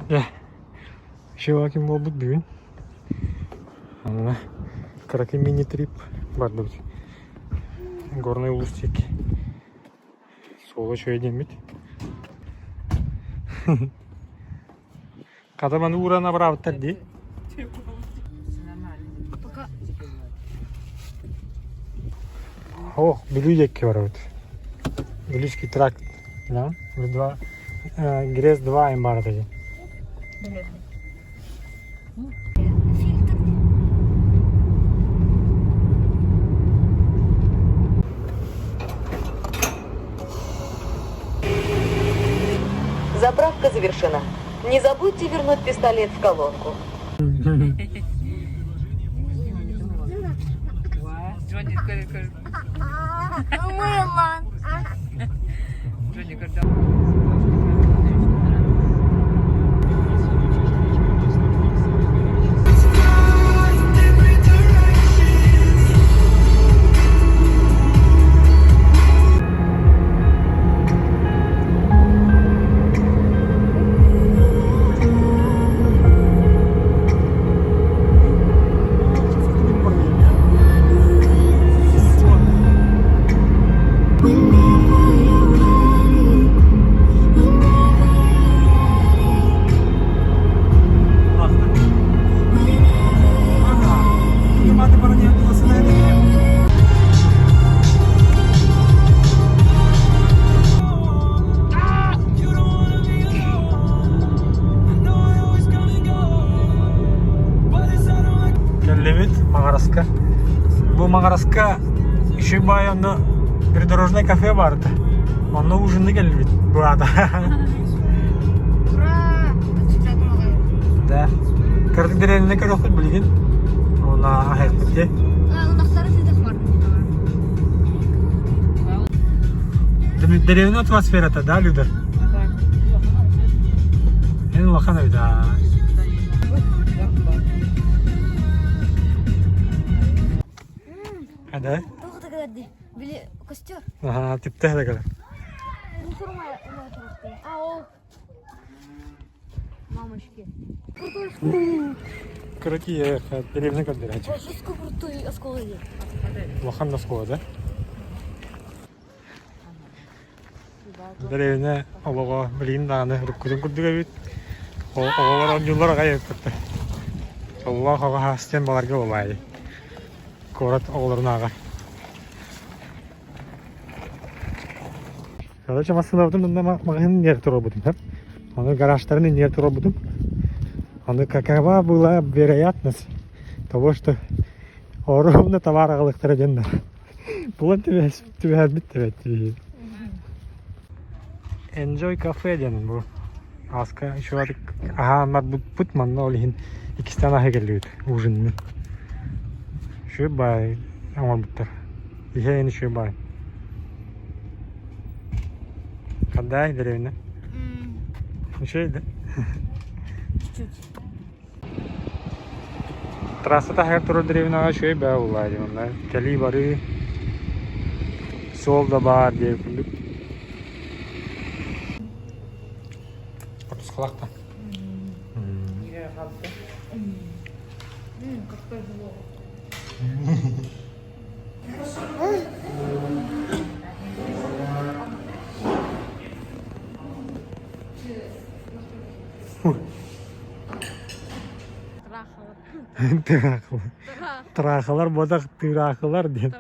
Дьэ, Шивакин буолбут бүгүн. Онно кыракый мини-трип бардыбыт. Горнай улуус диэки. Суола үчүгэй диэммит. Хата маны ууран абыраабыттар дии. Ох, Бүлүү диэки барабыт. Бүлүүский тракт. Да? Два, Грез 2 им баар этэ. Заправка завершена. Не забудьте вернуть пистолет в колонку. Кэллибит Маҕараска. Бу Маҕараска үчүгэй баай онно придорожный кафе баарда. Онно ужинны кэллибит быраата. Ура! Да. Кырдык дэриэбинэ көрүөхпүт билигин. Уонна аһыахпыт дии. Дэриэбинэ атмосферата, да, Люда? Эн улахан эбит аа. Да? Били костер. Ага, типте да кэлэр. А ол Мамочки. Кыракий деревня көрдөрөөчү. Жестко крутой осколы. Улахан оскуола, да? Дэриэбинэ олоҕо билигин даҕаны уруккутун курдук эбит. Оҕолор оонньууллар аҕай эбиппиттэр. Соллоох оҕо хаастыан баларга буолаайы. Куорат оҕолорун ааҕар. Короче, массыынабытын мында маҕаһыын иннигэр туруорбутум. Аны гаражтарын иннигэр туруорбутум. Аны какова была вероятность того, что ровно товар аҕалыахтара диэн Булан түбэһэрбит түбэт Enjoy Cafe диэн бу ааска еще аһаан барбыппыт манна ол иһин иккистээн аһыы кэллибит ужинны. Үчүгэй баай оҥорбуттар. Иһэ эн үчүгэй баай. Хаддай деревня. Үчүгэй да? Чуть-чуть. Трасса таһыгар турар дэриэбинэҕэ үчүгэй баа буоллаа дии манна кэлии-барыы суол да баар диэбит курдук. Отускалаах да. Как повезло. Тыраахылар. Тыраахылар буотах тыыраахылар диэн.